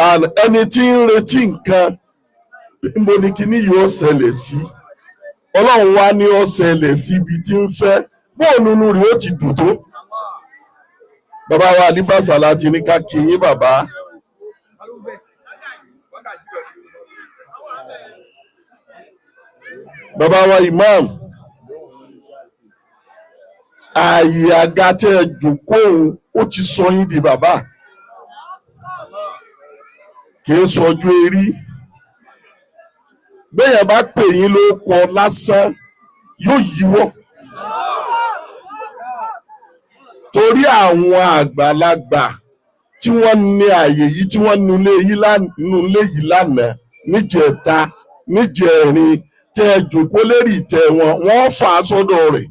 And ẹni tí ń retí nǹkan, níbo ni kíní yóò ṣẹlẹ̀ sí? Ọlọ́run wá ní ó ṣẹlẹ̀ sí ibi tí ń fẹ́, bóun nínú rẹ̀ ó ti dùn tó. Bàbá wa Àlífà Sàláàtì ní ká kí yín, bàbá. Bàbá wa Imam, ààyè àga tẹ́ ẹ jókòó òun, ó ti sọ yín di bàbá. Kì í sọjú erí. Béèyàn bá pè yín ló kọ lásán, yóò yíwọ́. Torí àwọn àgbàlagbà tí wọ́n ní ààyè yìí, tí wọ́n nulẹ̀ yìí lánàá, níjẹta, níjẹrin, tẹ́ ẹ jókòó lérí ìtẹ́ wọn, wọ́n fà á sọ́dọ̀ rẹ̀.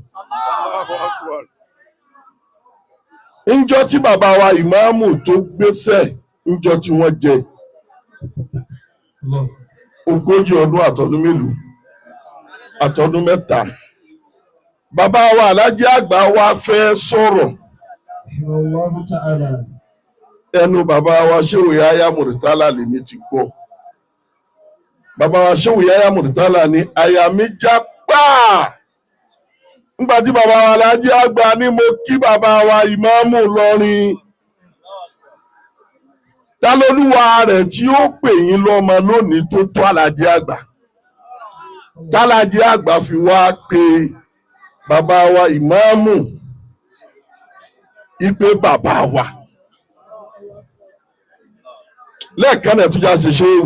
Ńjọ́ tí bàbá wa ìmáàmù tó gbéṣẹ́, ńjọ́ tí wọ́n jẹ 40 ọdún àtọdún mélòó, àtọdún 3. Bàbá wa Aláàjì Àgbà wa fẹ́ sọ̀rọ̀. Ẹnu bàbá wa Shehu Yahya Murtala lèmi ti gbọ́. Bàbá wa Shehu Yahya Murtala ní àyà mi já pàà nígbà tí bàbá wa Aláàjì Àgbà ní mo kí bàbá wa ìmáàmù lọ́rin. Ta lolúwa rẹ̀ tí ó pè yín lọ́mọ lónìí tó tó Aláàjì Àgbà? Tálájì Àgbà fi wá pé bàbá wa ìmáàmù ipe bàbá wa lẹ́ẹ̀kan náà tó já ṣe ṣe é.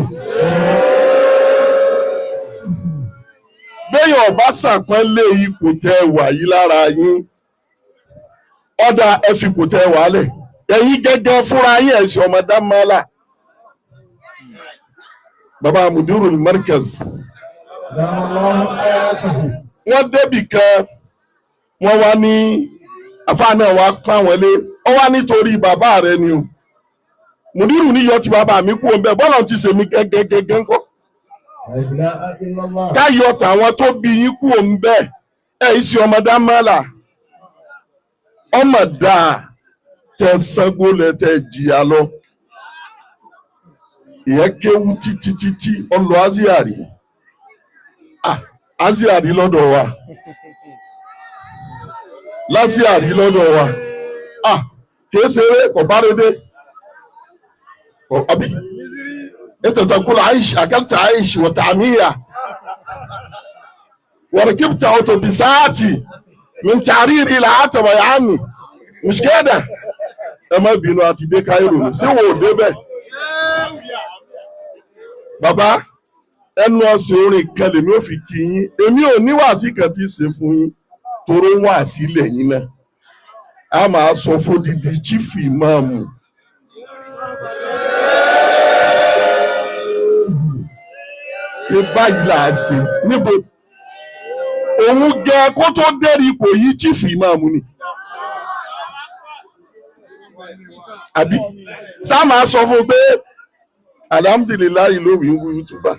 Béèyàn ọba ṣàpọ́nlé ipò tẹ wà yìí lára yín, ọ̀dà ẹ fi ipò tẹ wà lẹ̀, ẹ̀yin gẹ́gẹ́ fúnra yín ẹ̀sìn ọmọ dámọ́là. Bàbá Mudirul Markaz, wọ́n débì kan, wọ́n wá ní àfáà náà wá pọ́n àwọn lé, ọ wá nítorí bàbá rẹ ni o. Mudiru ní yọ ti bàbá mi kú òun bẹ́ẹ̀, bọ́lá ti ṣèmi gẹ́gẹ́gẹ́gẹ́ ńkọ́. Ká yọ tàwọn tó bí yín kú òun bẹ́ẹ̀, ẹ̀ ń ṣe ọmọ dámọ́là, ọmọ dáa tẹ sango lẹ tẹ jìyà lọ. Ìyẹn kéwú títí títí ọlọ aziari, aziari lọ́dọ̀ wa, lásìárì lọ́dọ̀ wa, kìí ṣeré kò bá rédé àbí ètò ìtàkùn àìṣ àkàtà àìṣ wọ̀tàmíyà wọ̀rọ̀kìpìtà ọ̀tọ̀bìsáàtì mìtàrírì làátàbà yàmì mùsùkẹ́dà. Ẹ má bínú, àti dé Cairo ní sí wò ó débẹ̀. Bàbá, ẹnu ọ̀sẹ̀ orin kan lèmi ò fi kí yín, èmi ò ní wàásì kan tí ì ṣe fún yín, toró wà sílẹ̀ yín náà. A máa sọ fódìdí chief imam. Pé báyìí là á ṣe níbo òun gẹ kó tó dẹ́rì ipò yìí, chief imam ni. Àbí sá máa sọ fún un pé alhamdulilayi ló wí ń wí túbà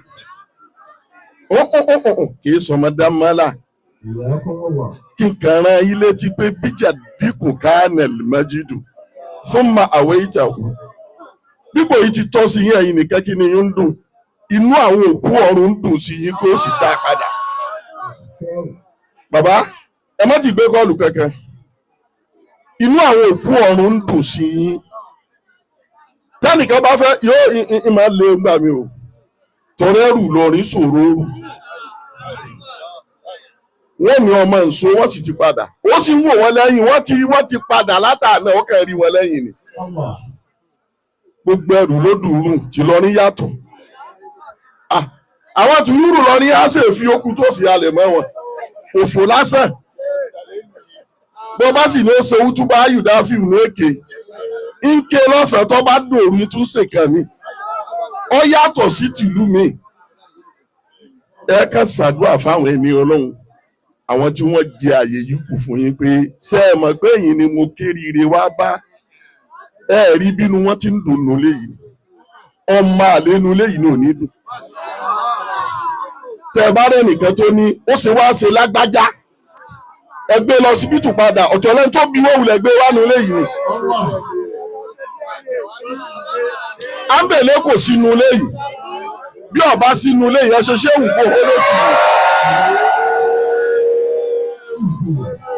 kì í sọmọ dámọ́là. Kí n kàn rán yín létí pé bíjà dínkù kánẹ̀lì májídù fún ma àwẹ̀ ìtàkù bíbò yìí ti tọ́ sí yín, ẹ̀yin nìkan kí ni yín ń dùn, inú àwọn òkú ọ̀run ń dùn sí yín kó sì dá padà. Bàbá, ẹ má ti gbé kọ́ọ̀lù kankan, inú àwọn òkú ọ̀run ń dùn sí yín. Tẹ́nìkan bá fẹ́ yóò máa lé gbà mí o, tọrẹ rù lọrin ṣòro rù, wọ́n ní ọmọ nsọ, wọ́n sì ti padà, ó sì ń wò wọ́n lẹ́yìn, wọ́n ti padà látàná, ó kàn rí wọn lẹ́yìn ni. Gbogbo ẹrù ló dùrù tí lọrin yàtọ̀. Àwọn tùrúrù lọrin á sì fi okùn tó fi alẹ̀ mọ́ wọn, òfò lásán. Bó bá sì ní ó ṣe wútúbà ayùdá fíìmù ní èké ń ké lọ́sàn-án, tó bá dòru tún ṣèkàn mi, ó yàtọ̀ sí tìlú mi. Ẹ kàn ṣàdúrà fáwọn ẹni Ọlọ́run, àwọn tí wọ́n jẹ àyè yìí kù fún yín, pé ṣé ẹ mọ̀ pé ẹ̀yin ni mo kérire wá bá, ẹ rí bínú wọn ti ń dùnnú léyìí, ọmọ àlénu léyìí ní òní dùn. Tẹ bá rẹ nìkan tó ní ó ṣe wá ṣe lágbájá, ẹ gbé lọ síbítù padà, ọ̀tọ̀ lẹ́ni tó bí wọ́n wulẹ̀ gbé wá nu léyìí ni. Ámbèlé kò sínú ilé yìí. Bí ọba sínú ilé yìí, ẹ ṣe ṣéwù kó hó létí.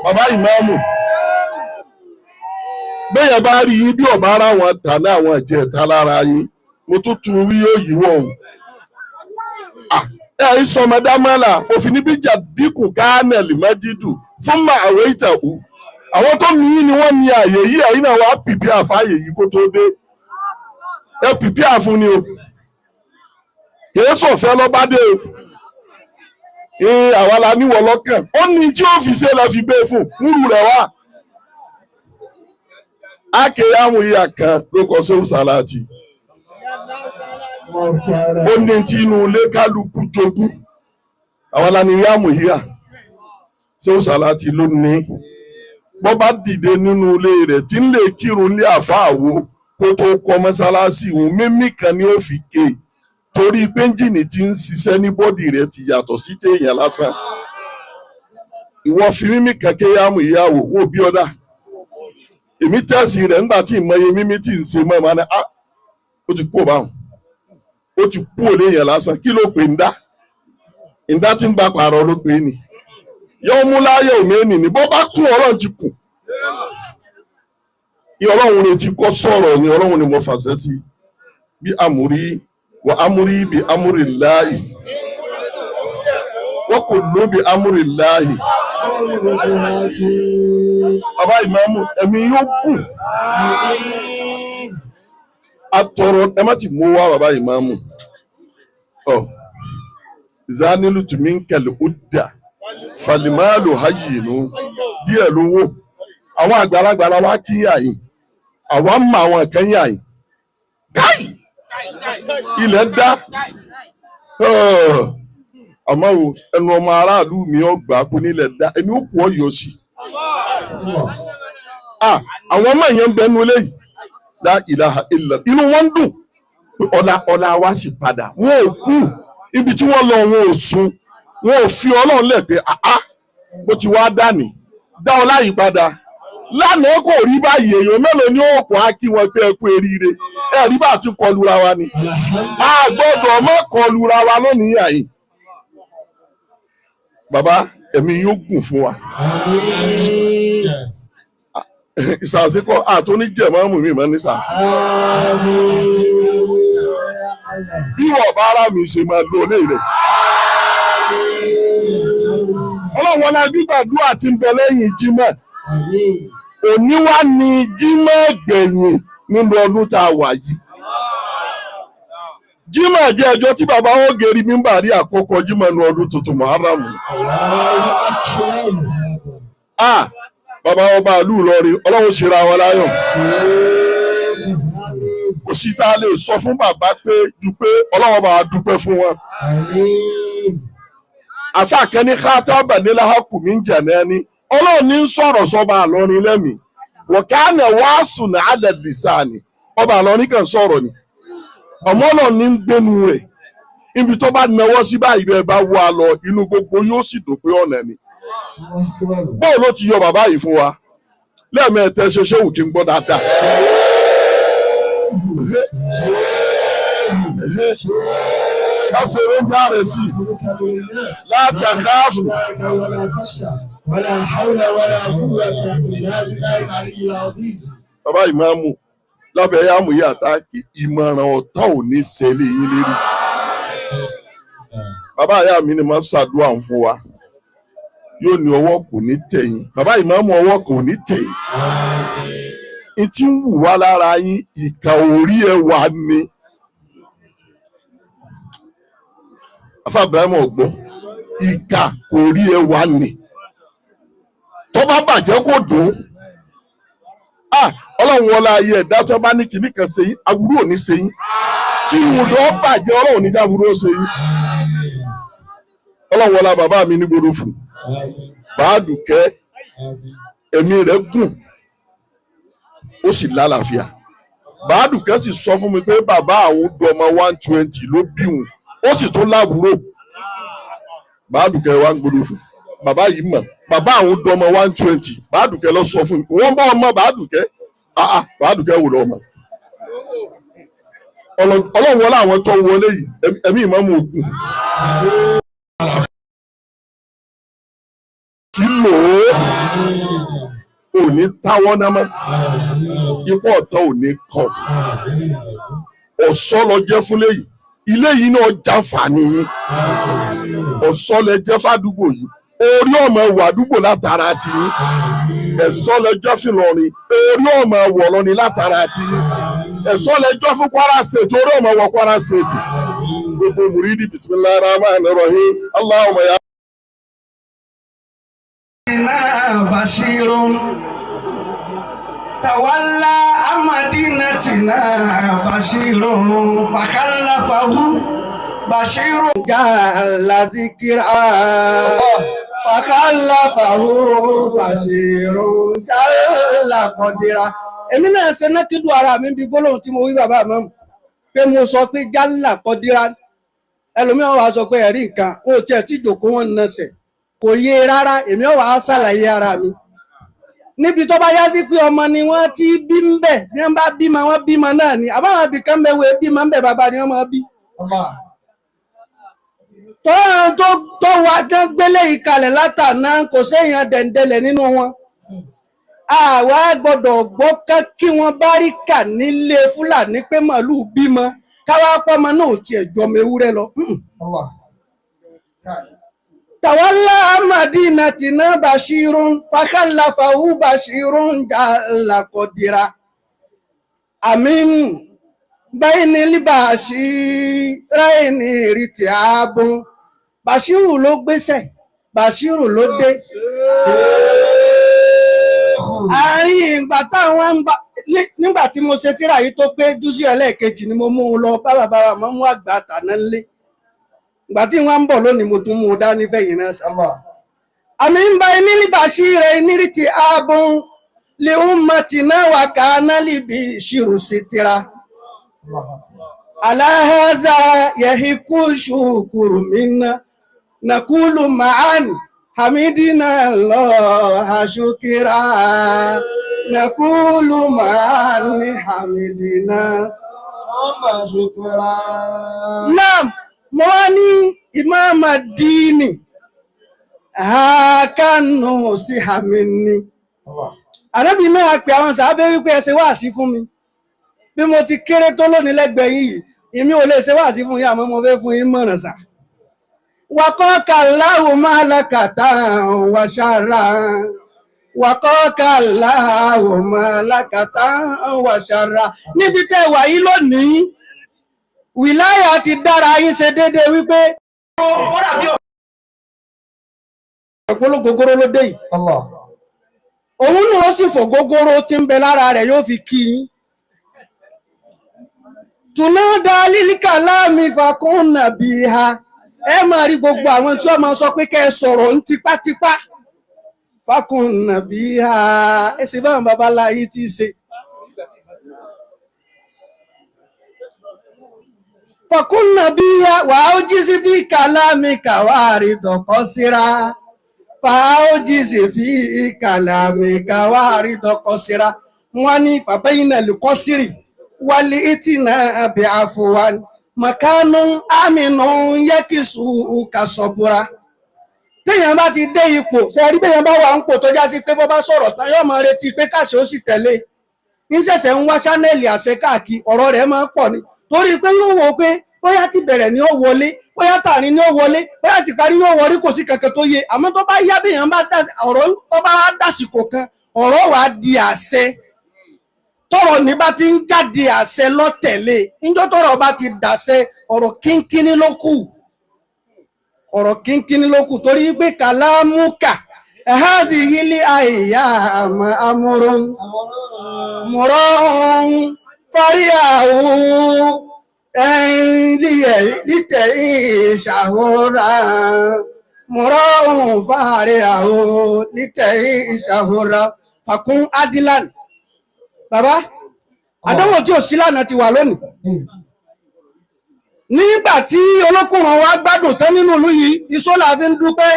Bàbá ìmáàmù. Béèyàn bá rí yín bí ọba ara wọn tà ní àwọn ìjẹta lára yín, mo tún tún rí òyìnbó o. Ẹ ẹ sọmọdámọ́là òfin níbi jàdínkù kánẹ̀lì mẹ́jídù fún màwé ìtẹ̀kù. Àwọn tó ní yín ni wọ́n ní àyè yìí, ẹ̀yin náà wàá pìpì àfáàyè yìí kó tó dé. Ẹ pìpì àfún ni o. Kìí sọ̀fẹ́ lọ́ba dé o. Ee, àwa la níwọ̀ lọ́kàn. Ó ní tí ó fi ṣe lọ fi gbé fún múrù rẹ̀ wá. Akéyàmù yìí àkàn ló kọ sóhùn sàláàtì. Ó ní tí inú ilé kálukú jogún. Àwa la ní yàmù yìí à. Sóhùn sàláàtì ló ní. Bọ́ bá dìde nínú ilé rẹ̀ tí ń lè kírun ní àfáàwò kó tó kọ́ mọ́sálásí òun mímí kan ni ó fi ké torí pé ẹ́ńjìnì tí ń ṣiṣẹ́ ní bọ́dì rẹ̀ ti yàtọ̀ sí téèyàn lásán. Ìwọ fi mímí kan kéyàmù ìyàwó wò bí ọ̀dà. Èmi tẹ̀sí rẹ̀ ńgbà tí ìmọye mímí tí ń ṣe mọ́ ẹ̀ máa ní á ó ti kú òbáhùn ó ti kú òlé yẹn lásán. Kí ló pè ń dá ń dá tí ń gba pààrọ̀ ló pè é ni yóò mú láyé òmìnir ni bó bá kú ọlọ́run ti kù. Ní ọlọ́run retí kọ́ sọ̀rọ̀ ni ọlọ́run ni mo fàṣẹ sí bí amúrí wà amúrí bí amúrí láàyè wọ́n kò ló bí amúrí láàyè. Bàbá ìmáàmù ẹ̀mí yóò gùn. Atọrọ ẹ má ti mú wá bàbá ìmáàmù. Ọ zanilu tùmí nkẹlẹ ó dà falimalu hayinu díẹ̀ lówó. Àwọn àgbàlagbà la wá kí yà yìí. Àwa mọ àwọn kan yà yìí. Káì! Ilẹ̀ dá. Àmọ́ o, ẹnu ọmọ aráàlú mi ò gbà kó nílẹ̀ dá. Èmi ó kú ọ̀yọ́ sí. Àwọn ọmọ yẹn ń bẹnu eléyìí. La ilaha illa. Inú wọn ń dùn. Ọ̀la ọ̀la wa sì padà. Wọn ò kú. Ibi tí wọ́n lọ wọn ò sùn. Wọn ò fi Ọlọ́run lẹ̀ pé àá bó ti wá dání. Dá ọlá yìí padà. Lánàá kò rí báyìí, èèyàn mélòó ni ó kọ́ á kí wọn pé ẹ kú eríire. Ẹ rí bá a ti kọlura wa ni. A gbọ́dọ̀ má kọlura wa lónìí àyè. Bàbá ẹ̀mí yóò gùn fún wa. Ìsàsíkọ́ àtúníjẹ̀mọ́mù mi mọ́ ní sàsí. Bí wọ́n bá ara mi ṣe máa lo ilé rẹ̀. Ọlọ́run ọlá gbígbàdúrà tí ń bẹ lẹ́yìn Jímọ̀. Òní wá ní Jímọ̀ gbẹ̀yìn nínú ọdún tá a wà yìí. Jímọ̀ jẹ́ ọjọ́ tí bàbá wọn gẹ̀rí mímbà rí àkọ́kọ́ Jímọ̀ nínú ọdún tuntun Muharram. Bàbá ọba ìlú Ìlọrin, Ọlọ́run ṣera wọn láyọ̀. Kò sí tá a lè sọ fún bàbá pé ju pé Ọlọ́run bá dúpẹ́ fún wọn. Àfàkẹ́ni kátàbà níláhàkù mí ń jà náà ni Ọlọ́run ní ń sọ̀rọ̀ sọba Ìlọrin lẹ́mìí. Wọ̀kánà wàásù ní alẹ́ lìsáàni ọba Ìlọrin kan sọ̀rọ̀ ni. Ọmọ náà ní ń gbénu rẹ̀. Ibi tó bá nawọ́ sí báyìí bẹ́ẹ̀ bá wọ́ a lọ, inú gbogbo yóò sì dùn pé ọ̀nà ni. Bóò ló ti yọ bàbá yìí fún wa lẹ́ẹ̀mẹ́tẹ́ ṣe ṣéwù kí n gbọ́ dáadáa. Ẹ fèrè ń dáre sí i látàkáàfù. Bàbá ìmáàmù lábẹ́ yàmù yìí àtà ìmọ̀ràn ọ̀tá ò ní ṣẹlẹ̀ yín lérí. Bàbá ìyá mi ni màá ṣàdúrà fún wa. Yóò ní ọwọ́ kò ní tẹ̀yìn. Bàbá ìmáàmù ọwọ́ kò ní tẹ̀yìn. N tí ń wù wá lára yín ìkà orí ẹ wà ni. Afa Ibrahim ọ̀gbọ́n ìkà kò rí ẹ wà ni. Tó bá bàjẹ́ kò dùn. Ọlọ́run wọlé ayé ẹ̀dá tó bá ní kìíní kan ṣe yín, aburú ò ní ṣe yín. Tí ìwúlò bàjẹ́ Ọlọ́run ní jáburú ó ṣe yín. Ọlọ́run wọlé bàbá mi ní gbọdọ̀ fún. Bàádùkẹ́ ẹ̀mí rẹ̀ gùn ó sì lálàáfíà. Bàádùkẹ́ sì sọ fún mi pé bàbá àwọn dọmọ 120 ló bí òun ó sì tún láàbúrò. Bàádùkẹ́ wa ń gbọdọ̀ fún. Bàbá yìí mọ̀ bàbá àwọn dọmọ 120. Bàádùkẹ́ lọ sọ fún mi. Wọ́n bá ọmọ Bàádùkẹ́. Bàádùkẹ́ wò lọ́mọ. Ọlọ́run wọlé àwọn tó wọlé yìí, ẹ̀mí ìmọ̀ọ́mù ògùn kí lò ó ò ní táwọ́ náà mọ́, ipò ọ̀tọ̀ ò ní kàn. Ọ̀ṣọ́ lọ jẹ́ fúnlé yìí, ilé yìí náà jàǹfààní yín. Ọ̀ṣọ́ lẹ jẹ́ fàdúgbò yìí, orí ọmọ wà àdúgbò látara ti yín. Ẹ̀ṣọ́ lẹ jẹ́ fún Ìlọrin, orí ọmọ wọ̀ lọ́ni látara ti yín. Ẹ̀ṣọ́ lẹ jẹ́ fún Kwara State, orí ọmọ wọ̀ Kwara State. Gbogbo mùrídìí, bismillahir rahmanir rahim, Allahumma ya. بشير تولى مدينتنا بشير فخلفه بشير جعل ذكرا فخلفه بشير جل قدرا. Èmi náà ṣe nákìdù ara mi bí gbólóhùn tí mo wí, bàbá mi, pé mo sọ pé jálà kọdíra. Ẹlòmíràn wàá sọ pé ẹ̀rí nǹkan wọn ò tiẹ̀ tí jòkó wọn nà sẹ̀ kò yé rárá. Èmi ò wá ṣàlàyé ara mi níbi tó bá yá sí pé ọmọ ni wọ́n ti bí ń bẹ̀. Bí wọ́n bá bímọ, wọ́n bímọ náà ni. Àbáwọn ibìkan bẹ wo bímọ ń bẹ̀, bàbá ni wọ́n máa bí. Tọ́run tó wá tán gbélé ìkalẹ̀ látàná, kò séèyàn dẹ̀ǹdẹ̀lẹ̀ nínú wọn. Àwa gbọ́dọ̀ gbọ́ ká kí wọ́n bá rí kà nílé Fúlàní pé màálùú bímọ, káwá pọ́mọ náà ò tiẹ̀ jọmọ ewúrẹ́ lọ. Tawalla madinatina bashirun fakhallafahu bashirun jalla qadira amin bayni libashiraini ritiabun. Bashiru ló gbéṣẹ́, Bashiru ló dé. Àárín ìgbà táwọn ń bá nígbà tí mo ṣe tíra yìí tó pé júsí ẹlẹ́ẹ̀kejì ni mo mú un lọ bá bàbá wa mọ́ mú àgbà tàná ńlé. Ìgbà tí wọ́n ń bọ̀ lónìí, mo tún mú un dání fẹ̀yìn náà sá. Àmì ń bá iní níbàṣí rẹ̀ inírìtì ààbùn lè ń mọ tìǹà wà ká nálìbí ìṣirò sí tira. Aláhàzà yẹ̀hínkù ṣùkùrù mi ná nàkúlù màán hamidina lọ àṣùkìrà nàkúlù màán hamidina. Naam, mo wá ní ìmáàmà díìnì hákánù sí àmì ni. Ànábì náà pè àwọn sàábé wípé ẹ ṣe wáàsí fún mi. Bí mo ti kéré tó lónìí lẹ́gbẹ̀ẹ́ yìí, èmi ò lè ṣe wáàsí fún yín, àmọ́ mo fẹ́ fún yín mọ̀ràn sà. Wàkọ́kà láwù máa lákàtà wàṣàrà. Wàkọ́kà láwù máa lákàtà wàṣàrà. Níbi tẹ́ wà yí lónìí, wìláyà ti dára yín ṣe déédéé wípé ọ̀pọ̀lọpọ̀ ló dé yìí. Òun náà ó sì fò gógóró tí ń bẹ lára rẹ̀ yóò fi kí yín. Tùnúdà lílíkà láàmì fàkún nàbí ha. Ẹ máa rí gbogbo àwọn tí wọ́n máa sọ pé kẹ́ ẹ sọ̀rọ̀ ń tipátipá. Fàkún nàbí ha. Ẹ sì báwọn babalá yín ti ṣe. Fàkún nàbí ha wà á jí sí fi kàlámì kàwárí dọ̀kọ́ síra. Fàájìsì fi kàlámì kàwárí dọ̀kọ́ síra. Wọ́n ní fàbẹ́yìn lùkọ́sírì wálé ìtìnà àbí àfọwán mọ̀kánú àmìnà yẹ́kìsù kàṣọ̀bùra. Téèyàn bá ti dé ipò ṣe rí, béèyàn bá wà ń pò tó já sí pé bó bá sọ̀rọ̀ tán yóò máa retí pé káṣe ó sì tẹ̀lé, ń ṣẹ̀ṣẹ̀ ń wá ṣánẹ́ẹ̀lì àṣẹ káàkiri, ọ̀rọ̀ rẹ̀ máa ń pọ̀ ni, torí pé yóò wò ó pé bóyá ti bẹ̀rẹ̀ ni ó wọlé, bóyá tààrin ni ó wọlé, bóyá ti parí ni ó wọlé, kò sí kankan tó yé. Àmọ́ tó bá yá, béèyàn bá dá ọ̀rọ̀, tó bá dàsìkò kan, ọ̀rọ̀ wàá di àṣẹ. Tọ́rọ̀ ní bá ti ń jáde, àṣẹ lọ́tẹ̀lé. Níjọ́ tọ́rọ̀ bá ti dàṣẹ, ọ̀rọ̀ kínkínní ló kù, ọ̀rọ̀ kínkínní ló kù, torí pé kàlámùkà ẹ̀házì ilé àìyá àmọ́ amúrún mọ̀rọ̀ ohun fáríàwó lítẹ̀ ìṣàhóra mọ̀rọ̀ ohun fáríàwó lítẹ̀ ìṣàhóra fàkún adilan. Bàbá, àdánwò tí ò sí lánàá ti wà lónìí. Nígbà tí olókùnrin wa gbádùn tán nínú ìlú yìí, iṣó la fi ń dúpẹ́.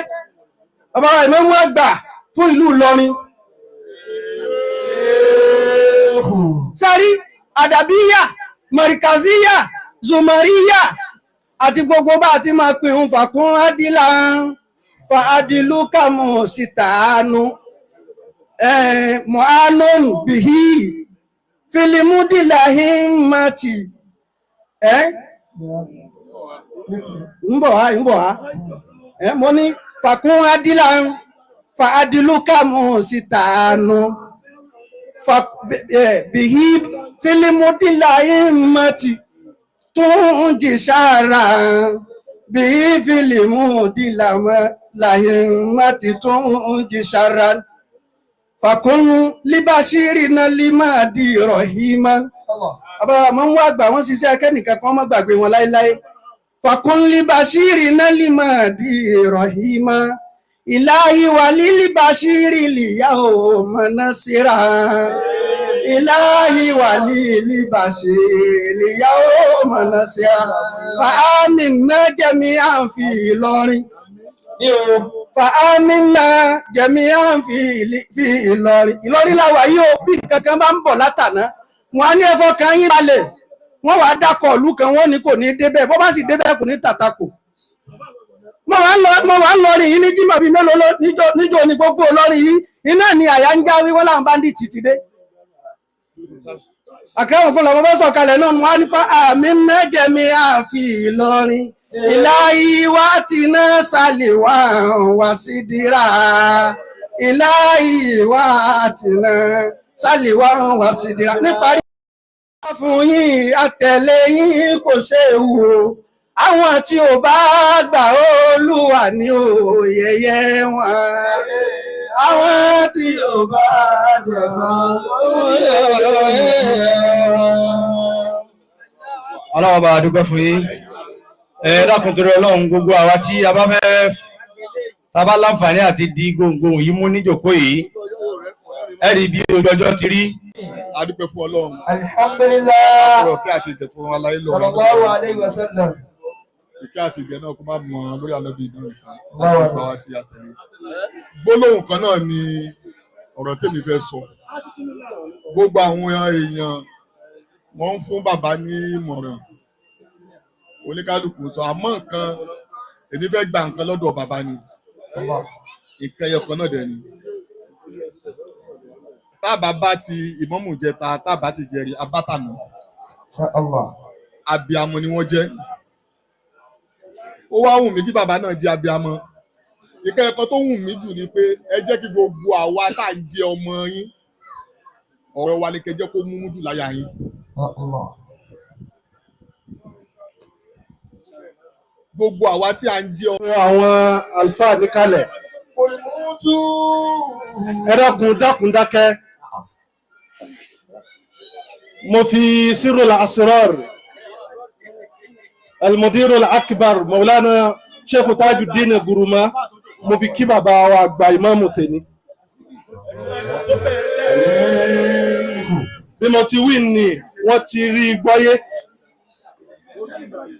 Bàbá wa ìmọ̀mú àgbà fún ìlú Ìlọrin sẹ́rí àdàbíyà. Mọ̀ríkàzíyà, Zùmọ̀ríyà àti gbogbo bá a ti máa pè ń fàkún Adìlà fa Adìlú kàmú síta àánú mọ̀ánùn bìhí filimúdìláhìmátì ń bọ̀ wá ń bọ̀ wá mo ní fàkún Adìlà fa Adìlú kàmú síta àánú bìhí filimúdìláhìmátì tún jì sára bìhí filimúdìláhìmátì tún jì sára fàkún líbáṣírí náà límáàdì rọ̀hìmá. Àbáwá máa ń wá àgbà wọn ṣiṣẹ́ akẹ́nìkan kan má gbàgbé wọn láéláé. Fàkún líbáṣírí náà límáàdì rọ̀hìmá. Ìláhí wà lílíbáṣírí lìyá ò mọ̀nà síra. Ìláhí wà lílíbáṣírí lìyá ò mọ̀nà síra. Fàámì náà jẹ́mi à ń fi Ìlọrin. Fàámìnà jẹ̀mí à ń fi Ìlọrin. Ìlọrin làwà yìí o, bí kankan bá ń bọ̀ látàná wọn á ní ẹfọ kan yín balẹ̀, wọn wàá dákọ̀ ìlú kan, wọn ní kò ní débẹ̀, bó bá sì débẹ̀ kò ní tàtàkù. Mo wà ń lọrin yìí ní jimá bíi mélòó níjó ní gbogbo Ìlọrin yìí iná ni àyà ń jáwé, wọn làwọn bandits ti dé. Àkàrà òkú làwọn fẹ́ sọ̀kalẹ̀ náà, wọn á ní fàámìnà jẹ̀mí à ń fi Ìlọrin. Ìláyí wá ti náà sálè wá wá sí dìrà. Ìláyí wá ti náà sálè wá wá sí dìrà. Níparí fún yín, àtẹ̀lé yín kò séwu o. Àwọn tí ò bá gbà Olúwa ní òyẹyẹ wọn. Àwọn tí ò bá gbà Olúwa ní òyẹyẹ wọn. Ọlọ́run bá dúpẹ́ fún yín. Ẹ dákun torí Ọlọ́run, gbogbo àwa tí a bá fẹ́ tá a bá láǹfààní àti di gbohùngbohùn yìí mú níjòkó yìí, ẹ rí bí ojú ọjọ́ ti rí. A dúpẹ́ fún Ọlọ́run. Alhamdulillah. Ọ̀rọ̀ kí àti ìgẹ̀ fún aláyé lọ́wọ́. Sallallahu alayhi wa sallam. Ìkẹ́ àti ìgẹ̀ náà kó má mọ lórí ànábì náà nìkan. Àti gbogbo àwa tí a tẹ̀lé. Gbólóhùn kan náà ni ọ̀rọ̀ tèmi fẹ́ sọ. Gbogbo àwọn èèyàn wọ́n ń fún bàbá ní ìmọ̀ràn. Oníkálukú sọ, àmọ́ nǹkan èmi fẹ́ gba nǹkan lọ́dọ̀ bàbá ni. Nǹkan ẹyọ kan náà dẹ̀ ni. Tábà bá ti ìmọ̀mù jẹta, tábà ti jẹrí, abátànà. Abiamọ ni wọ́n jẹ́. Ó wá wù mí kí bàbá náà jẹ́ abiamọ. Ìkẹ́ ẹ̀kọ́ tó wù mí jù ni pé ẹ jẹ́ kí gbogbo àwa tá à ń jẹ ọmọ yín, ọ̀rọ̀ wa ni kẹ́ jẹ́ kó múmú jù láyà yín. Gbogbo àwa tí à ń jẹ ọmọ. Àwọn àlùfáà níkàlẹ̀. Ẹ dákun dákun dákẹ́. Mo fi Sirrul Asrar, Al-Mudirul Akbar, Maulana Sheikh Tajuddin Guruma, mo fi kí bàbá wa àgbà ìmáàmù tèmi. Bí mo ti wí ni wọ́n ti rí gbọ́yé.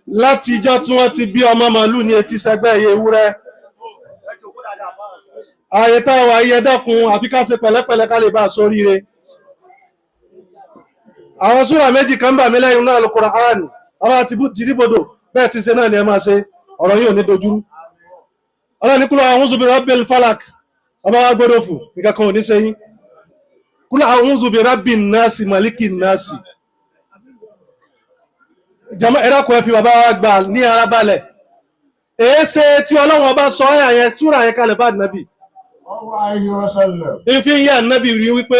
Láti ìjọ́ tí wọ́n ti bí ọmọ màálù ní etí sẹgbẹ́ iye ewúrẹ́. Ààyè táwa ayé dákun àfi ká ṣe pẹ̀lẹ́pẹ̀lẹ́ ká lè bá a sóríire. Àwọn súrà méjì kan bà mí lẹ́yìn náà Al-Qur'an, ọba ti dìbòdò bẹ́ẹ̀ ti ṣe náà ni ẹ máa ṣe, ọ̀rọ̀ yìí ò ní dojúrú. Ọlọ́run ní kúlọ̀ a'udhu bi rabbil falak, ọba wa gbọ́dọ̀ fò, nǹkan kan ò ní ṣe yín. Kúlọ̀ a'udhu bi rabbin nasi malikin nasi. Jama ẹ dákun ẹ fi bàbá wa gbà ní ara balẹ̀. Èéṣe tí Ọlọ́run ọba sọ ẹ̀ yẹn túra yẹn kalẹ̀ bá nàbì. Ìfi ń yẹ ànábì rí wípé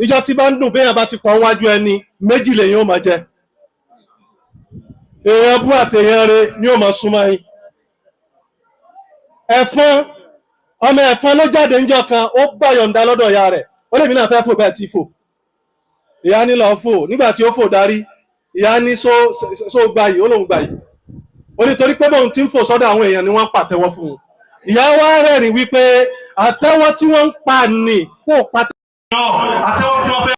ìjọ tí bá ń dùn béèyàn bá ti pọ̀ wájú ẹni méjì lèyàn ó máa jẹ. Èèyàn bú àtèèyàn re ni ó máa súnmọ́ yín. Ẹ̀fọn ọmọ ẹ̀fọn ló jáde ńjọ́ kan, ó gbà yọ̀ǹda lọ́dọ̀ ìyá rẹ̀, ó lèmi náà fẹ́ fò bẹ́ẹ̀ tí fò. Ìyá ní lọ fò, nígbà tí ó fò darí, ìyá ní só gbayì, ó lóun gbayì. Ó ní torí pé bóun ti ń fò sọ́dọ̀ àwọn èèyàn ni wọ́n ń pàtẹ́wọ́ fún un. Ìyá wa rẹ́rìn wípé àtẹ́wọ́ tí wọ́n ń pa ní kó pàtẹ́wọ́. Àtẹ́wọ́ tí wọ́n fẹ́.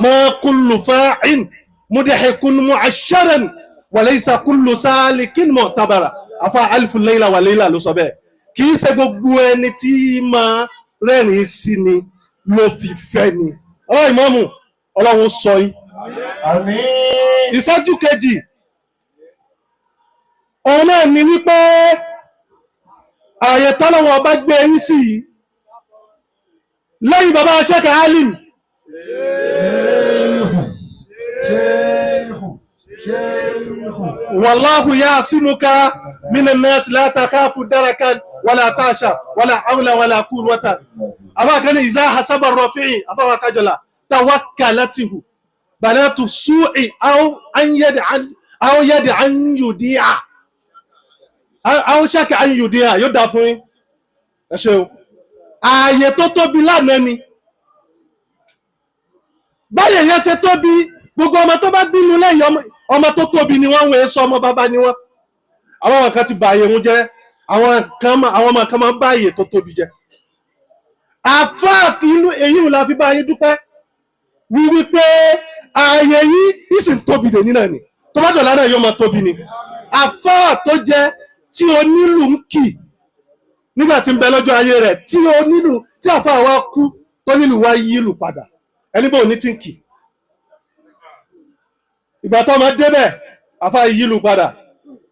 Ma kullu fa'in mudhikun mu'ashsharan wa laysa kullu salikin mu'tabara. Afa alifu layla wa layla ló sọ bẹ́ẹ̀. Kì í ṣe gbogbo ẹni tí máa rẹ́rìn sí ni ló fi fẹ́ ni. Ọ̀rọ̀ ìmọ̀mù, Ọlọ́run sọ yín. Àmín. Ìṣẹ́jú kejì òun náà ni wípé ààyè tọ́lọ́wọ́ ọba gbé yín sí yìí lẹ́yìn bàbá Sheikh Alim Ṣéhù. Ṣéhù. wàláhù ya'simuka minan nas la takhafu darakan wala tasha wala hawla wala quwwata. Àbá kan ní ìzá hasaba rafi'i àbáwá kájọlá tawakkalatihu banatu su'i aw an yadi aw yadi an yudi'a aw shaka an yudi'a yóò dá fún yín. Ẹ ṣeun. Ààyè tó tóbi lánàá ni báyẹ̀ yẹn ṣe tóbi, gbogbo ọmọ tó bá bínú lẹ́yìn ọmọ tó tóbi ni wọ́n ń wọ́n sọ ọmọ bàbá ni wọ́n. Àwọn kan ti bà àyè wọn jẹ́, àwọn ọmọ kan máa ń bá àyè tó tóbi jẹ́. Àfáà inú èyí la fi bá yín dúpẹ́ wíwí pé ààyè yìí ìsìn tóbi dè nínà ni, tó bá dọ̀là náà yóò máa tóbi ni. Àfáà tó jẹ́ tí onílù ń kì nígbà tí ń bẹ lọ́jọ́ ayé rẹ̀, tí onílù tí àfáà wa kú tó nílù wa yí ìlù padà, ẹni bò ní tí ń kì. Ìgbà tó máa débẹ̀ àfáà yí ìlù padà,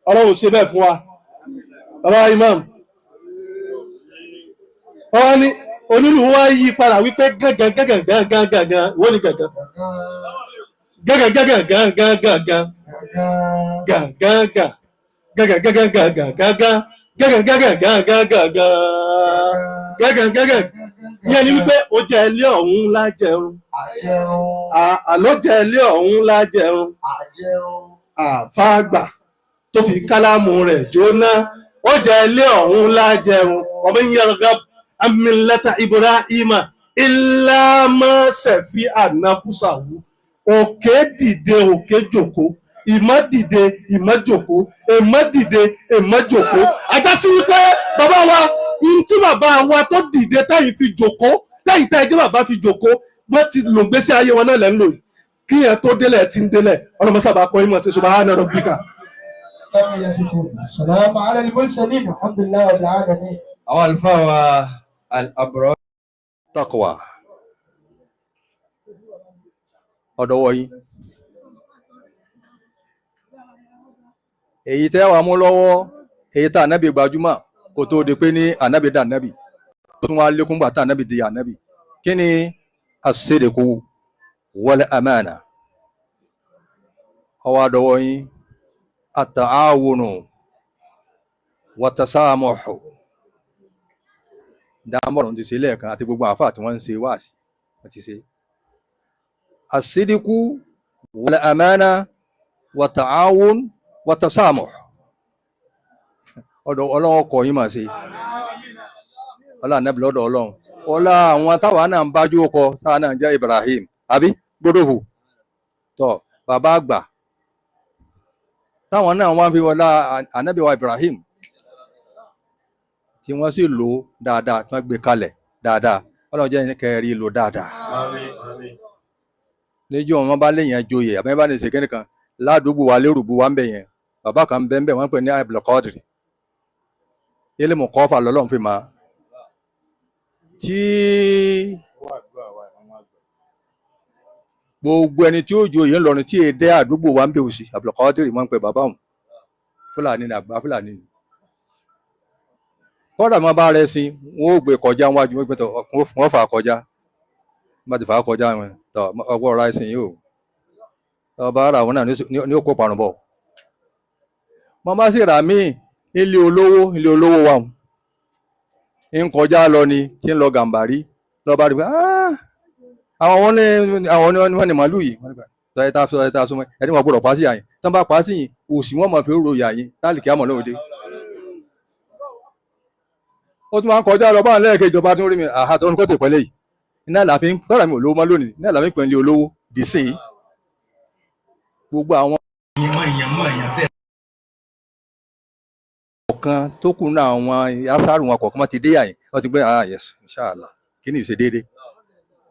Ọlọ́run ṣe bẹ́ẹ̀ fún wa. Bàbá imam wọ́n ní onílù wa yí padà wípé gángan gángan gángan gángan wọ́n ní gángan gángan gángan gángan gángan gángan gángan gángan gángan gángan gángan gángan gángan gángan gángan gángan. Ìyẹn ni wípé ó jẹ ilé ọ̀hún lájẹrun, àló jẹ ilé ọ̀hún lájẹrun, àfàgbà tó fi kálámù rẹ̀ jóná, ó jẹ ilé ọ̀hún lájẹrun. Ọmọ yẹn gab amílẹ́ta Ibrahima ìlàmọ́sẹ̀fí ànáfúsàwù. Òkè dìde òkè jòkó, ìmọ̀ dìde ìmọ̀ jòkó, èmọ̀ dìde èmọ̀ jòkó. Àjásí wípé bàbá wa n tí bàbá wa tó dìde táyì fi jòkó, táyì tá ẹjẹ́ bàbá fi jòkó, wọ́n ti lò gbèsè ayé wọn náà lẹ́ ń lò yìí. Kí yẹn tó délẹ̀ ti ń délẹ̀, ọlọ́mọ sábà kọ́ ìmọ̀ sí subhana rabbika. Salamu ala al-mursalin, alhamdulillahi rabbil alamin. Àwọn àlùfáà wa al-abrar taqwa ọ̀dọ̀wọ̀ yín. Èyí tẹ́ wàá mú lọ́wọ́, èyí tá ànábì gbajúmọ̀ kó tó di pé ní ànábì dà ànábì, tó tún wá lékún gbà tá ànábì di ànábì. Kí ni as-sidqu wal amana? Ọwọ́ àdọ̀wọ̀ yín at-ta'awunu wa tasamuhu. Dámọ̀ràn ti ṣe lẹ́ẹ̀kan àti gbogbo àáfàá tí wọ́n ń ṣe wáàsí wọ́n ti ṣe. As-sidqu wal amana wa ta'awun wa tasamuh. Ọ̀dọ̀ Ọlọ́run kọ̀ yín mà ṣe. Ọlá ànábì lọ́dọ̀ Ọlọ́run. Ọlá àwọn táwa náà ń bájú ọkọ táwa náà ń jẹ́ Ibrahim àbí gbódòfò. Tọ́ bàbá àgbà táwọn náà wá ń fi ọlá ànábì wa Ibrahim tí wọ́n sì lò dáadáa, tí wọ́n gbé kalẹ̀ dáadáa. Ọlọ́run jẹ́ kẹrí lò dáadáa. Àmín, àmín. Níjọ́ wọn bá léèyàn joyè àbẹ́ bá ní ṣe kíni kan ládùúgbò wa lérùbù wa ń bẹ̀ yẹn, bàbá kan bẹ́ẹ̀ bẹ́ẹ̀ wọ́n ń pè ní Abdulkadir. Ilé mọ̀kọ́fà lọ́lọ́run fi máa. Tí gbogbo ẹni tí ó joyè ńlọrin tí èdè àdúgbò wa ń bẹ̀ òsì, Abdulkadir wọ́n ń pè bàbá òun. Fúlàní ni àgbà Fúlàní ni. Kọ́dà máa bá rẹ sin, wọn ò gbé kọjá wájú, wọn gbé tọ, wọn fà á kọjá. Wọn bá ti fà á kọjá wọn tọ ọgbọ́n ọ̀rá ẹ̀sìn yìí o. Ọba ara àwọn náà ní ó kó parun bọ̀. Wọ́n bá sì rà míì nílé olówó, ilé olówó wa o. Ń kọjá lọ ni tí ń lọ Gàmbàrí lọ́ba rí pé àwọn wọn ní àwọn ní wọn ní màálù yìí. Sọ ta sọ ta súnmọ́ ẹni wọn gbọ́dọ̀ pa sí àyìn. Tí wọ́n bá pa sí yìí, òsì wọn máa fi rò yà yín tálíkì àmọ́ lóde. Ó tún máa ń kọjá lọ báwọn lẹ́ẹ̀kejì ìjọba tó ń rí mi àhà tó ń kọ́ tèpẹ́lẹ́ yìí. Iná làfi ń kọ́ra mi ò lówó mọ́ lónìí, iná làfi ń pè ní olówó dì sí i. Gbogbo àwọn ọ̀kan tó kù náà àwọn afárùn wọn kọ̀ọ̀kan ti dé àyìn wọ́n ti gbé ah yes inshallah kí ni ìṣe déédéé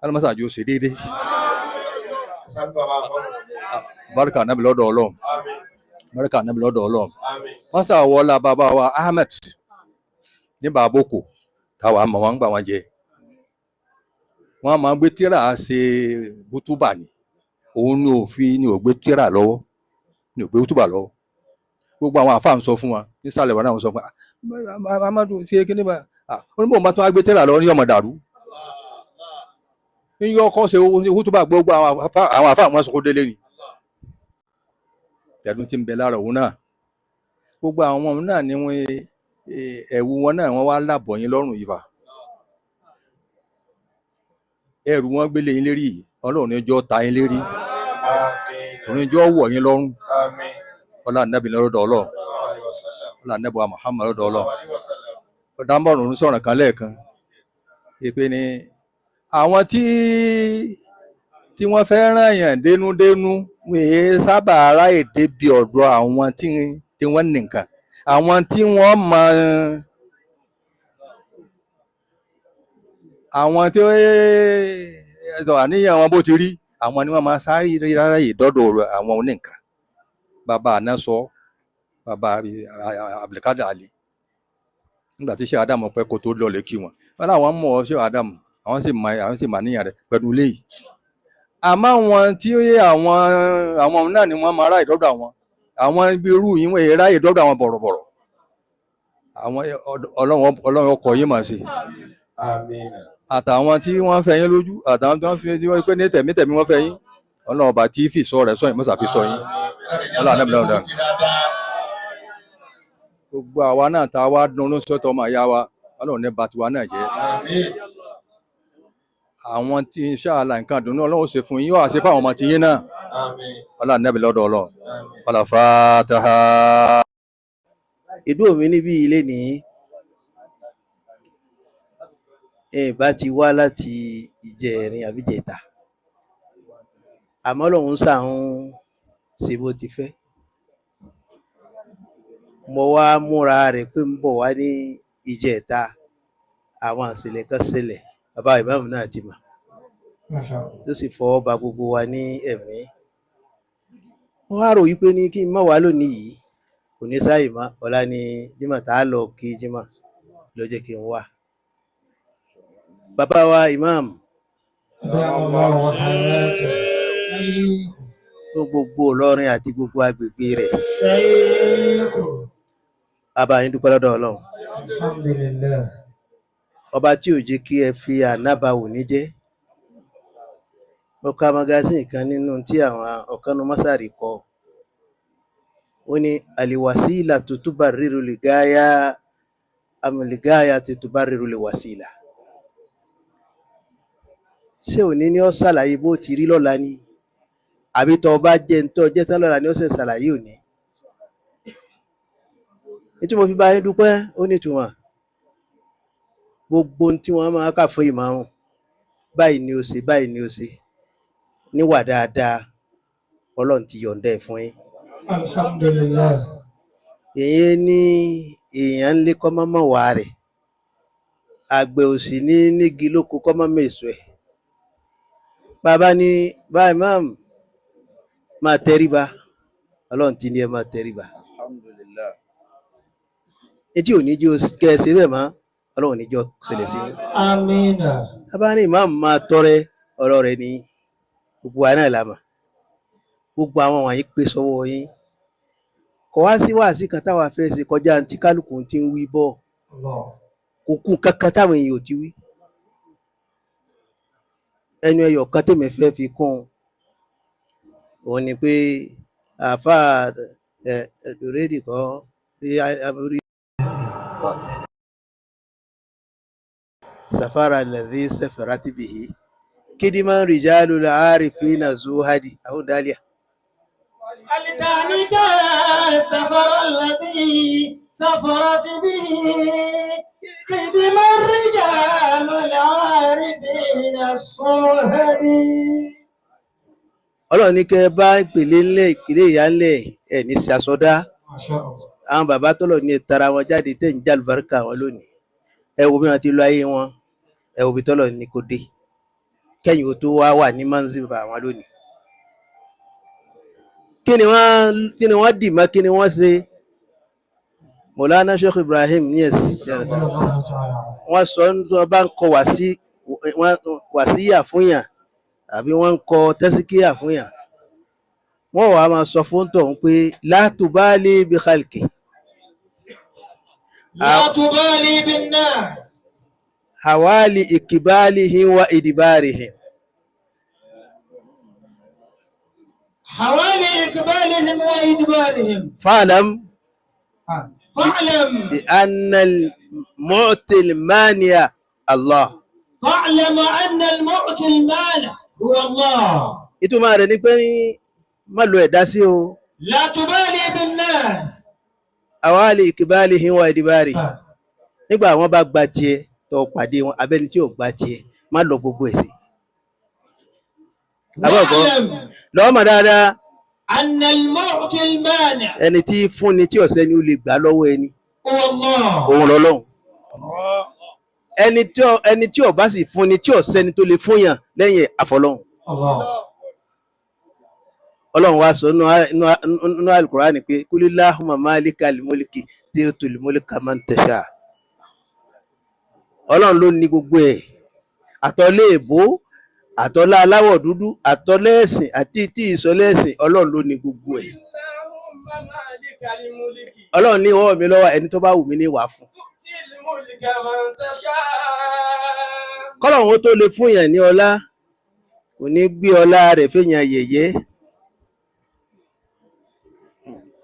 alámọ́sàájú ó ṣe déédéé. Barika anabi lọ́dọ̀ Ọlọ́run, barika anabi lọ́dọ̀ Ọlọ́run. Mọ́sá wọlá bàbá wa Ahmed ní bàbókò táwa mọ̀ wọ́n ń gbà wọ́n jẹ. Wọ́n máa ń gbé tíra ṣe bútúbà ni. Òun ni òfin ni ò gbé tíra lọ́wọ́, ni ò gbé túbà lọ́wọ́. Gbogbo àwọn àfáà ń sọ fún wa nísàlẹ̀ wa náà ń sọ fún wa, Amadu ṣe kíní bá ó ní bóun bá tún wá gbé tíra lọ́wọ́ ní ọmọ dàrú. Ní yọ ọkọ ṣe wútúbà, gbogbo àwọn àfáà wọn sọ kó délé ni. Tẹ̀dún ti ń bẹ lára òun náà. Gbogbo àwọn náà ni wọ́n ẹ̀wù wọn náà wọ́n wá lábọ̀ yín lọ́rùn yìí fa. Ẹrù wọn gbélé yín lérí yìí, Ọlọ́run ní jọ́ ta yín lérí, òun ní jọ́ wọ̀ yín lọ́rùn. Ọlá nàbì lọ́dọ̀ Ọlọ́run, ọlá nàbì wa Muhammad lọ́dọ̀ Ọlọ́run. Ọ̀dàmọ̀rún ń sọ̀rọ̀ kan lẹ́ẹ̀kan ìpè ní àwọn tí wọ́n fẹ́ ràn yàn dénúdénú, wọ́n èé sábà ráyè débi ọ̀dọ̀ àwọn tí wọ́n ní nǹkan, àwọn tí wọ́n mọ, àwọn tí ẹ̀dọ̀ àníyàn wọn bó ti rí, àwọn ni wọ́n máa sáré ráyè dọ́dọ̀ àwọn oníǹkan. Bàbá àná sọ, bàbá Abdulkadir Ali, nígbà tí ṣé Ádámù pẹ́ kó tó lọlé kí wọn, wọn làwọn mọ̀ ọ́ ṣé Ádámù, àwọn sì mọ àníyàn rẹ̀ pẹ̀lú léyìí. Àmọ́ àwọn tí àwọn náà ni wọ́n máa ráyè dọ́dọ̀ àwọn irú yìí, wọ́n ráyè dọ́dọ̀ àwọn bọ̀rọ̀bọ̀rọ̀. Àwọn Ọlọ́run ọkọ̀ yìí máa ṣe. Àtàwọn tí wọ́n fẹ́ yín lójú, àtàwọn tí wọ́n fi wọ́n pé ní tẹ̀mítẹ̀mí wọ́n fẹ́ yín, Ọlọ́run ọba tí fi sọ rẹ̀ sọ yín, mọ́sà fi sọ yín. Ọlọ́run àná bìlẹ̀ ọ̀dà. Gbogbo àwa náà tá a wá dunnú sọ́tọ̀ ọmọ ìyá wa, Ọlọ́run ní ba tiwa náà jẹ́. Àwọn tí inṣàlá nǹkan dùnú Ọlọ́run ó ṣe fún yín, yóò ṣe fáwọn ọmọ tiyín náà. Ọlọ́run àná bìlẹ̀ ọ̀dọ̀ Ọlọ́run. Ọlá Fataha. Ìdúró mi níbí ilé ní ẹ bá ti wá láti ìjẹrin àbí ìjẹta, àmọ́ lòun ṣàn ṣe bó ti fẹ́. Mo wá múra rẹ̀ pé ń bọ̀ wá ní ìjẹta, àwọn àṣìlẹ̀ kan ṣẹlẹ̀, bàbá ìmáàmù náà ti mọ̀, tó sì fọwọ́ ba gbogbo wa ní ẹ̀mí. Wọ́n wá rò wípé ní kí n má wá lónìí yìí, kò ní sáàyè mọ́, ọ̀la ni Jímọ̀ tá a lọ kí Jímọ̀, ló jẹ́ kí n wá. Bàbá wa imam, fún gbogbo Ìlọrin àti gbogbo agbègbè rẹ̀, bàbá yín dúpẹ́ lọ́dọ̀ Ọlọ́run ọba tí ò jẹ́ kí ẹ fi ànábà wò ní jẹ́. Mo ka magazine kan nínú tí àwọn ọ̀kanú mọ́sàrì kọ, ó ní àlìwàsílà tó túbà ríru lè gáyà, àmìlígáyà tó túbà ríru lè wàsílà. Ṣé òní ni ó ṣàlàyé bó ti rí lọ́la ni, àbí tó bá jẹ́ ń tọ́ jẹ́ tán lọ́la ni ó ṣe ṣàlàyé òní? Ní tí mo fi bá yín dúpẹ́, ó nítumọ̀. Gbogbo ohun tí wọ́n máa kà fún ìmáàmù, báyìí ni ó ṣe, báyìí ni ó ṣe, níwà dáadáa, Ọlọ́run ti yọ̀ǹda ẹ̀ fún yín. Alhamdulillah. Èyí ní èèyàn ń lé kọ́mọ́mọ́ wà rẹ̀, àgbẹ̀ òsì ní nígi lóko kọ́mọ́mọ́ èso ẹ̀. Bàbá ní bá imam máa tẹríba, Ọlọ́run ti ní ẹ máa tẹríba. Alhamdulillah. Etí ò ní jẹ́ kẹ́ ẹ ṣe bẹ́ẹ̀ mọ́, Ọlọ́run ní jọ ṣẹlẹ̀ sí yín. Amina. Bàbá ní imam máa tọrẹ, ọ̀rọ̀ rẹ̀ ní gbogbo wa náà la mọ̀. Gbogbo àwọn wọ̀nyí pé sọ́wọ́ yín. Kò wá sí wàásì kan táwa fẹ́ ṣe kọjá tí kálukú ti ń wí bọ̀. Kò kú kankan táwọn èèyàn ò ti wí. Ẹnu ẹyọ kan tèmi fẹ́ fi kún un òun ni pé àáfàá ẹ ẹdùrẹ́dì kọ́ bí abúrí safara lẹ́dí sẹfẹ̀rátì bìhí kídìmọ̀ rìjálù làárìfínà zuhadi àwọn dálíà. التاني سفر الذي سفرت به قدم الرجال العارفين الصهد. Ọlọ́run ní kẹ́ ẹ bá ìpele ńlẹ̀, ìpele ìyá ńlẹ̀ ẹ̀ ní sàsọdá. Àwọn bàbá tọ́lọ̀ ní tara wọn jáde tẹ̀ ń jálùbáríkà wọn lónìí, ẹ wo bí wọn ti lọ ayé wọn, ẹ wo bí tọ́lọ̀ ní kò dé kẹ́yìn ó tó wá wà ní manziba àwọn lónìí. Kí ni wọ́n dì mọ́, kí ni wọ́n ṣe? Mọ̀lánà Sheikh Ibrahim Niass, wọ́n sọ ń tó bá ń kọ wàsíyà fún yàn, àbí wọ́n ń kọ tẹ́síkíyà fún yàn, Wọ́n wàá máa sọ fún tọ̀hún pé la tubali bi khalqi. لا تبالي بالناس Hawali ikibalihim wa idibarihim. حوالي إقبالهم وإدبارهم. Fa'lam فاعلم bi anna al-mu'ti al-mani'a Allah. فاعلم أن المعطي المال هو الله. Ìtumọ̀ rẹ̀ ni pé ní má lo ẹ̀dá sí o. لا تبالي بالناس. Hawali ikibalihim wa idibarihim. Nígbà wọn bá gba tiẹ̀ tó pàdé wọn abẹ́ni tí ò gba tiẹ̀ má lọ gbogbo ẹ̀ sí. Àbọ̀bọ̀ واعلم lọ́wọ́ mọ̀ dáadáa أن المعطي المانع ẹni tí fúnni tí ọ̀sẹ́ ni ó lè gbà lọ́wọ́ ẹni هو الله. òun lọ́lọ́hun. Ẹni tí ó bá sì fúnni tí ọ̀sẹ́ni tó lè fúnyàn lẹ́yìn àfọlọ́hun. الله. Ọlọ́run wá sọ nínú Al-Qur'ani pé kulillahumma malikal mulki tu'til mulka man tasha. Ọlọ́run ló ní gbogbo ẹ̀, àtọ́lé èbó, àtọ́lá aláwọ̀ dúdú, àtọ́lé ẹ̀sìn àti tí ìsọlé ẹ̀sìn, Ọlọ́run ló ní gbogbo ẹ̀. اللهم مالك الملك Ọlọ́run ní ọwọ́ mi lọ́wọ́, ẹni tó bá wù mí ní wàá fún. تؤتي الملك من تشاء. Kọ́lọ́run ó tó lè fún yàn ní ọlá, kò ní gbé ọlá rẹ̀ fẹ́yàn yẹ̀yẹ́.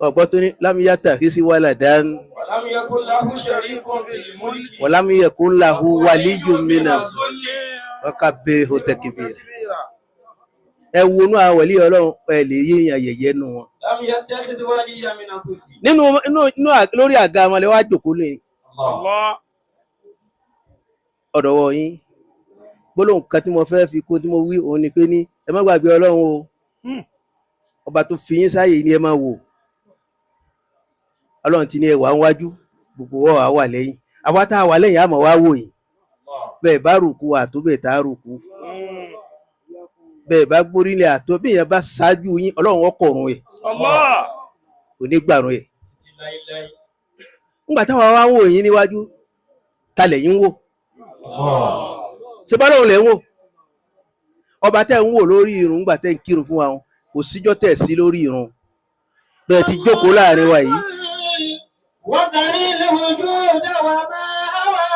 Ọ̀gbọ́n tó ní lámúyàtà kí sí wàhálà dánú. ولم يكن له شريك في الملك ولم يكن له ولي من الذل وكبره تكبيرا. Ẹ wo inú àwọn wòlíì Ọlọ́run, ẹ lè yí èèyàn yẹ̀yẹ́ nu wọn. لم يتخذ وليا من الذل. Nínú inú inú lórí àga wọn lè wá jòkó lé الله. ọ̀dọ̀ wọ̀ yín. Gbólóhùn kan tí mo fẹ́ fi kún tí mo wí òun ni pé ní ẹ má gbàgbé Ọlọ́run o. Ọba tó fi yín sáàyè ni ẹ máa wò. Ọlọ́run ti ní ẹ wà níwájú, gbogbo wa wà lẹ́yìn. Àwa tá a wà lẹ́yìn àmọ́ wá wò yín. Bẹ́ẹ̀ bá rùkú àtó bẹ́ẹ̀ tá a rùkú. Bẹ́ẹ̀ bá gbórílẹ̀ àtó bí èèyàn bá ṣáájú yín, Ọlọ́run ọkọ̀ ọ̀run ẹ̀ kò ní gbàrún ẹ̀. Ńgbà táwa wá ń wò yín níwájú, ta lẹ̀yin ń wò? Ṣé bá lóun lẹ̀ ń wò? Ọba tẹ́ ń wò lórí irun ńgbà tẹ́ ń kírun fún wa, kò síjọ́ tẹ̀ sí lórí irun. Bẹ́ẹ̀ ti jókòó láàrin wa yìí. وذر الوجود وما هوى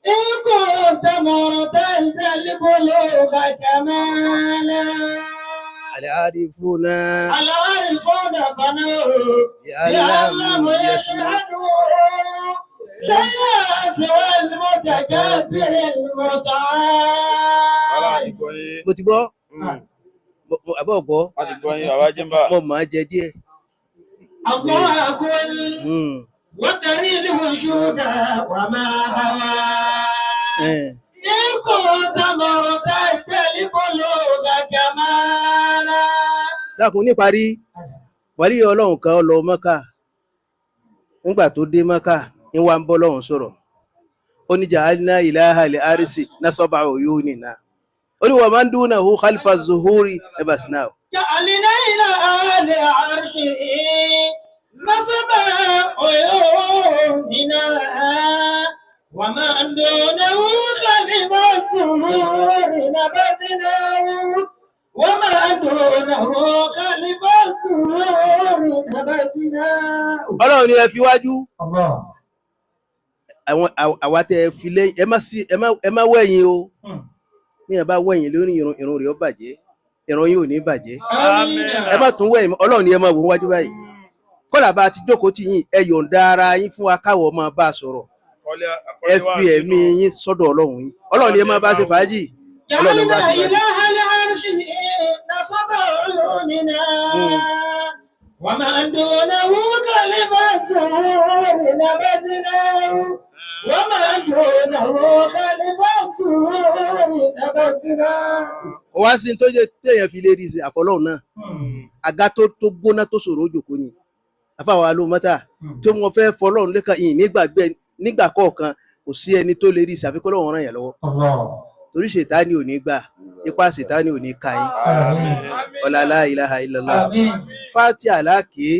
إن كنت مرتدا البلوغ كمالا. Al-arifuna العارفون فنوا يعلم يشهد شيئا سوى المتكبر المتعال. Mo ti gbọ́, àbọ̀ gbọ́, mo máa jẹ díẹ̀. الله كل وذر الوجود وما هوى إن كنت مرتدا البلوغ كمالا. Dákun, níparí, wàlí Ọlọ́run kan lọ Mọ́kà. Nígbà tó dé Mọ́kà, ń wá ń bọ́ Ọlọ́run sọ̀rọ̀. Ó ní ja'alna ilaha li arsi nasaba uyunina. Ó ní wa man dunahu khalfa zuhuri nabasnahu. جعلنا إلى أهل عرشه نصب عيوننا ومن دونه خلف الزهور نبذناه وما دونه خلف الزهور نبذناه. Ọlọ́run ni ẹ fi wájú. الله. Àwọn àwa tẹ ẹ fi lẹ́yìn, ẹ má sí, ẹ má wẹ̀yìn o. Ní ẹ bá wẹ̀yìn lórí irun, irun rẹ̀ ó bàjẹ́, irun yìí ò ní bàjẹ́. آمين. Ẹ má tún wẹ̀yìn mọ́, Ọlọ́run ni ẹ máa wò wájú báyìí. Kọ́lá bá a ti jókòó tì yín, ẹ yọ̀ǹda ara yín fún wa káwọ̀ máa bá a sọ̀rọ̀. Ẹ fi ẹ̀mí yín sọ́dọ̀ Ọlọ́run yín. Ọlọ́run ni ẹ máa bá ṣe fàájì. Ọlọ́run ni ẹ máa جعلنا bá ṣe fàájì. إله العرش نصب عيوننا وما دونه خلف الزهور نبذناه وما دونه خلف الزهور نبذناه. Kò wá sí ní tó jẹ́ téèyàn fi lè rí ṣe àfọlọ́run náà. Àga tó gbóná tó ṣòro ó jòkó ni. Àfàwọn alómọ́tà tó mo fẹ́ fọlọ́run lẹ́ka yìí nígbàgbẹ́ nígbà kọ̀ọ̀kan, kò sí ẹni tó lè rí ṣe àfikún Ọlọ́run ràn yàn lọ́wọ́. الله. Torí ṣètánì ò ní gbà, ipá ṣètánì ò ní ka yín. آمين. Ọlá la ilaha illallah. آمين. Fátíà láàkè.